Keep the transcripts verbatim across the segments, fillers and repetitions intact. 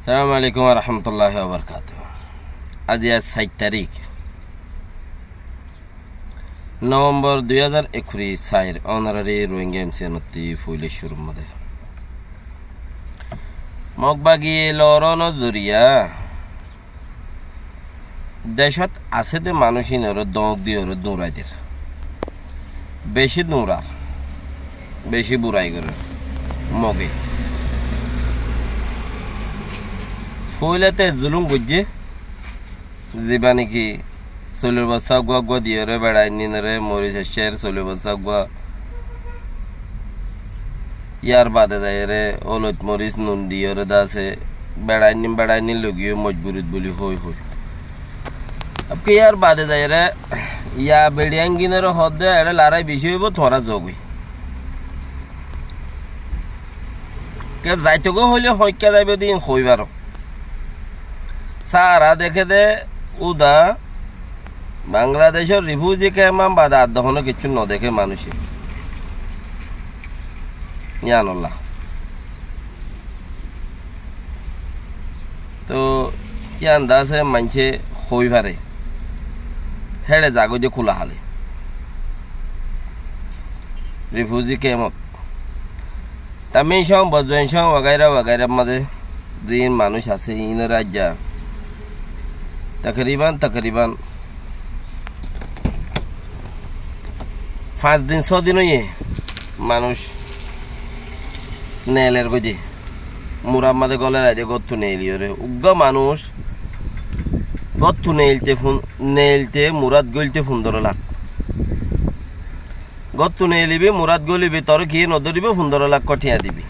Assalamu alaikum wa rahmatullahi wa barakatuhu. Aijja sair tarík November dui házar ekkuri sair, onorari Rohingya M C N ottú foila cúrur mazé. Mog bagi loron zoriya decót asé de manúic ínoré dóñk diyóre duñrai der. Beci duñrar, beci burai gorer Moge. Foila te zulum goijjé, ziba niki solibosá uggúa uggúa diyóre beçain ínoré moris eccer solibosá uggúa. Yar bade zaiyóre oloit moris nun diyóre dase beçain ín beçain ín logiyó mojburit buli hoi hoi. Abki yar bade zaiyóre ya beçiain gínoré hoódde eçé larai beci óibo, tuáñra zogói. Ke zaitogói hoilé hoikká zaibo de ín hoi faro. Sára deké de úda Bangladecór rifuzi kemp bade ar de honó kiccú nodeké manúice. Yíanolla. Toh yían de asé maincé hoi fare. Héçe zagói de kula háli. Rifuzi kemp ot. Tamil Song, Bozuen Song, wagaira wagairar mazé ziín manúic asé, iínoré aijja takriban, takriban fañs din, só din óiye manúic neeler goi de. Murar mazé góler aide góttu neeliyóre. Uggúa manúic góttu neelte fun-, neelte murat góilte fundóro lak. Góttu neelibi, murat gólibi, toré kiyé nodóribo, fundóro lak thiañ dibi.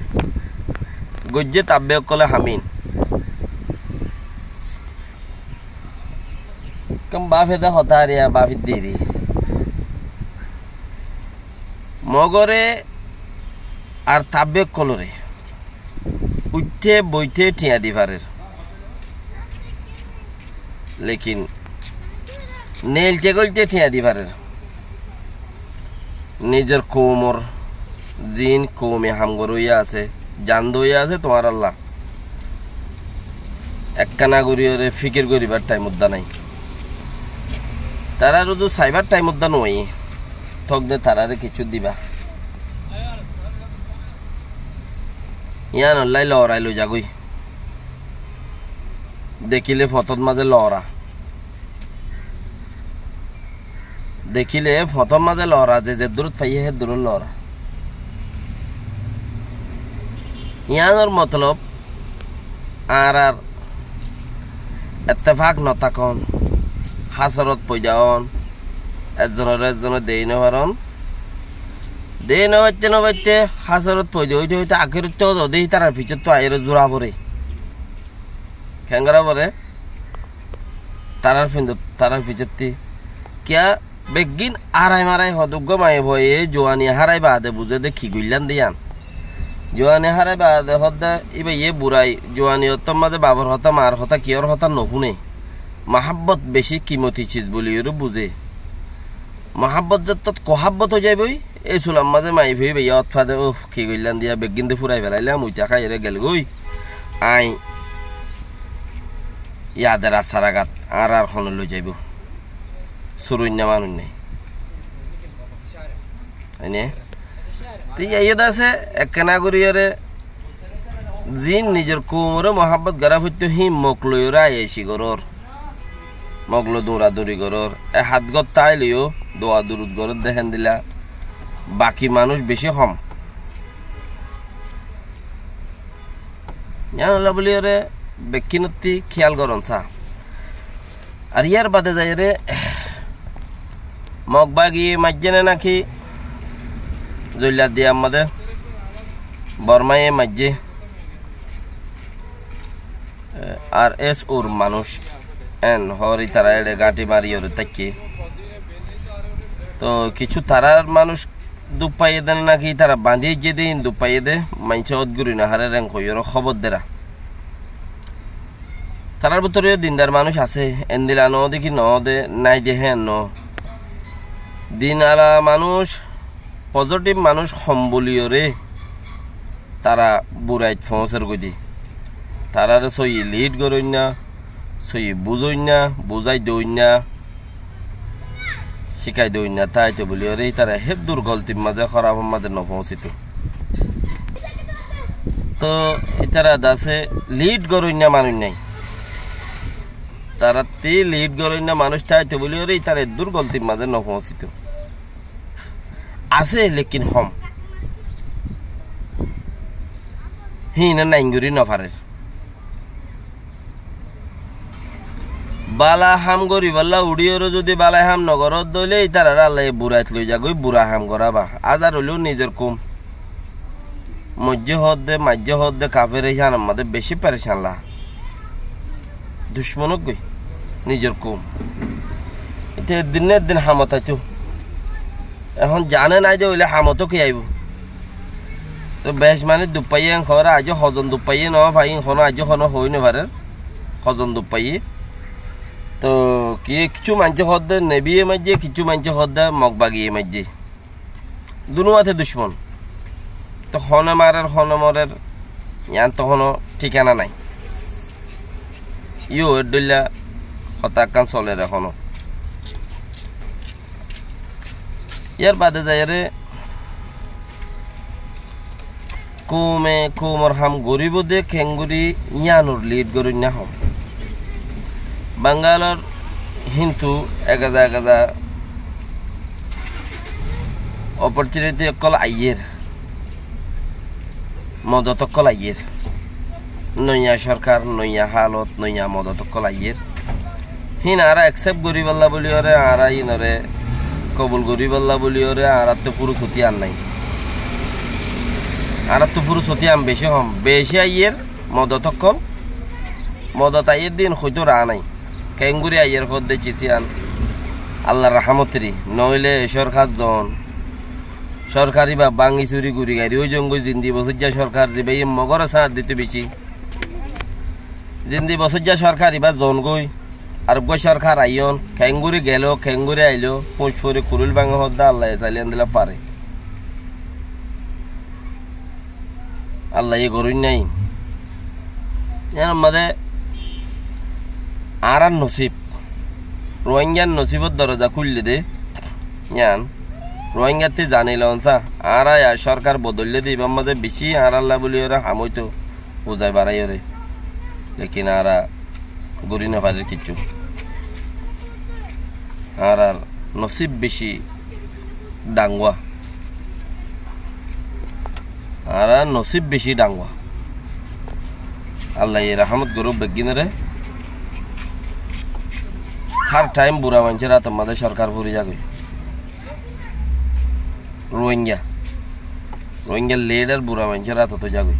Goijjé tabbe ókkolé hamín. Kam bafe de hotá ariya, bafe diri. Mogoré ar tabbe ókkolóre. Uiththé boiththé thiañ di farer. Lekin neeilthé góilthé thiañ di farer. Nizor koumor ziín koume ham goróiya asé, zan doiya asé, tuáñralla ekkána goríyoré fíkir goríbar thaim udda nái. Tarár uzu saibár thaim udda nuaiyé. Tók de taráre kiccú diba. Yíanollái loorai loizagói. Dekíle fotót mazé loora. Dekíle fotót mazé loora, ze zeddúrot faiyé héddúrot loora. Yíanor motolob añárar ettefak notákon, hásorot foida óon, ezzonoré ezzone deéi nofaron. Deéi nofaitté nofaitté hásorot foida óite óite akérottú ódode ítarar fisóttu aiyóre zura foré. Keéngora foré? Tarár findot, tarár fisótti. Kiyá beggín arai marai hoó de uggúa maiyafuaye juani hárai baade buzé de ki goillám de yían. Juani hárai baade hoó de íbayé burai, juani ottór mazé bafor hotá, maar hotá, kiyór hotá nofúne. Muhábbot bicí kimoti ciz buliyóre buzé. Muhábbot zettót kuhábbot ói zaibói, éi sular mazé maiyafua íbayé ótfade, óh, ki goillám de yían, beggín de fúrai felailám, uite háiyore gelgói. Aññí yade rasta ragat añárar hone loizaibó. Suruinna manúinna. Aine? Te yían yót asé, ekkána goríyoré ziín nizor koumoré muhábbot gorá foittó híin mok loiyoré aiyaci gorór. Mok loi duñraduñri gorór. E hát gór táiloiyó dua durut gorór de héndilla. Baki manúic bicí hom. Yíanolla bóliyoré bekkínottí kíyal goron sa. Ar yíar bade zaiyóre Mok bagi maijjé né náki zoilla diyar mazé Bormaye maijjé, e, R S O r manúic en hoór ítara éçe gáñthi mariyóre táikke. Toh kissú tarár manúic duk faiyé dé né náki ítara bañdí aijjé dé híin duk faiyé dé, maincé ót guri nohárer en hoiyóre hóbor dera. Tarár bútore yó dindar manúic asé, endila noó dé ki noó dé, nái dé héen noó. Din ala manúic, pozóthif manúic hom buliyóre tara burait foóñser goi dé. Tarare sóiyi lid goróinna, sóiyi buzóinna, buzái doóinna, cíkai doóinna táito buliyóre ítara héddur goltir mazé, hórafór mazé nofoóñsito. Toóu ítara dase lid goróinna manúic nái. Tarattí lid goróinna manúic táito buliyóre ítara héddur goltir mazé nofoóñsito. Asé, lekin hom. Híine naingorí nofarér. Bála ham goríbolla uçíyoré zudi bála ham nogoródde óile ítararé Allaye burait loizagói, bura ham gorába. Azar óileó nizor koum. Moijjé hoódde, maijjé hoódde, kafér híyanor mazé bicí perecán la. Ducmon óggoi, nizor koum. Íte eddin né eddin hamot aitó. Ehón zane nái de óile hamot ó ki aibó? Toóu bec manúic duk faiyé, en hoóre aijjó hozon duk faiyé, noó faiyé, en hono aijjó hono hoói nofarér. Hozon duk faiyé. Toóu kiyé, kissú maincé hoódde nebiye maijjé, kissú maincé hoódde mokbagiye maijjé. Dunúwate ducmon. Toóu hone marer, hone morer, yián toóu hono thíkana nái. Yó, eddóilla hotá ekkán soler ehóno. Yárbade zaiyóre koume koumor ham goríbou de keéngorí yíanor lid goróinna hom. Bangalor híntu egeza egeza oporcuniti ókkol aiyér, modot ókkol aiyér. Noiya sorkar, noiya halot, noiya modot ókkol aiyér. Híin añára eksep goríbolla buliyóre, añára híinoré kobul goríbolla buliyóre añáráttu furusoti ar nái. Añáráttu furusoti ar beci hom. Beci aiyér modot ókkol. Modot aiyér de híin hoitó raa nái. Keéngorí aiyér hoódde cis yían Allar rahámotori. Noóile e sorkar zoon. Sorkar íba báñgi súri guri gairi ói zongói, zindi bosóijja sorkar zibáye Mogore sáñt dito bicí. Zindi bosóijja sorkar ibá zongói, ar uggúa sorkar aiyón, keéngorí geló, keéngorí ailó, fúñc fori kuruil báñge hoódde Allaye sailé endilla fare. Allaye goróinna híin. Yíanor mazé añárar nosib, Ruáingar nosibor doroza kúille de, yían Ruáingattí zani loon sá, añára yá sorkar bodoille de ibár mazé bicí añáralla buliyóre ham óito. Buzai baraiyóre. Lekin añára gorí nofarir kiccú. Añárar nosib beci dhañgua. Añárar nosib beci dhañgua. Allaye rahámot gorouk beggúnore. Hár thaim bura maincór átor mazé sorkar fori zagói. Ruáinga. Ruáingar lidar bura maincór átot zagói.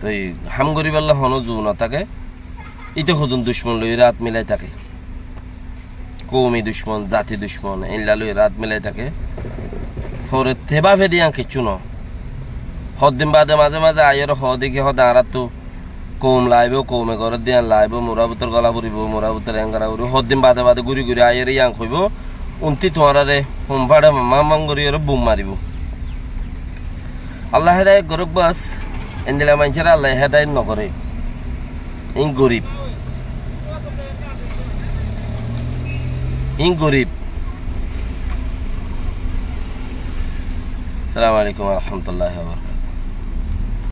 Toi ham goríbolla honó zu no táke. Íte hodún ducmon loiyóre át milai táke. Koumi ducmon, zati ducmon, éilla loiyóre át milai táke. Fore tebá fedi yían kiccú no. Hoddin bade mazé mazé aiyóre hoó de ki hoó de añáráttu koum laibóu, koume goródde yían laibóu, murabútor gola furibóu, murabútor eén gorá furibóu. Hoddin bade bade gúri gúri aiyóre yían hoibóu, untí tuáñráre hum fáçe mam mam goríyore bum maribóu. Allah hedayet gorouk bas, endilla maincóre Allah hedayet nogoré. Ín gorib. Ín gorib. Assalamu alaikum wa rahmatullahi wa barakatuhu.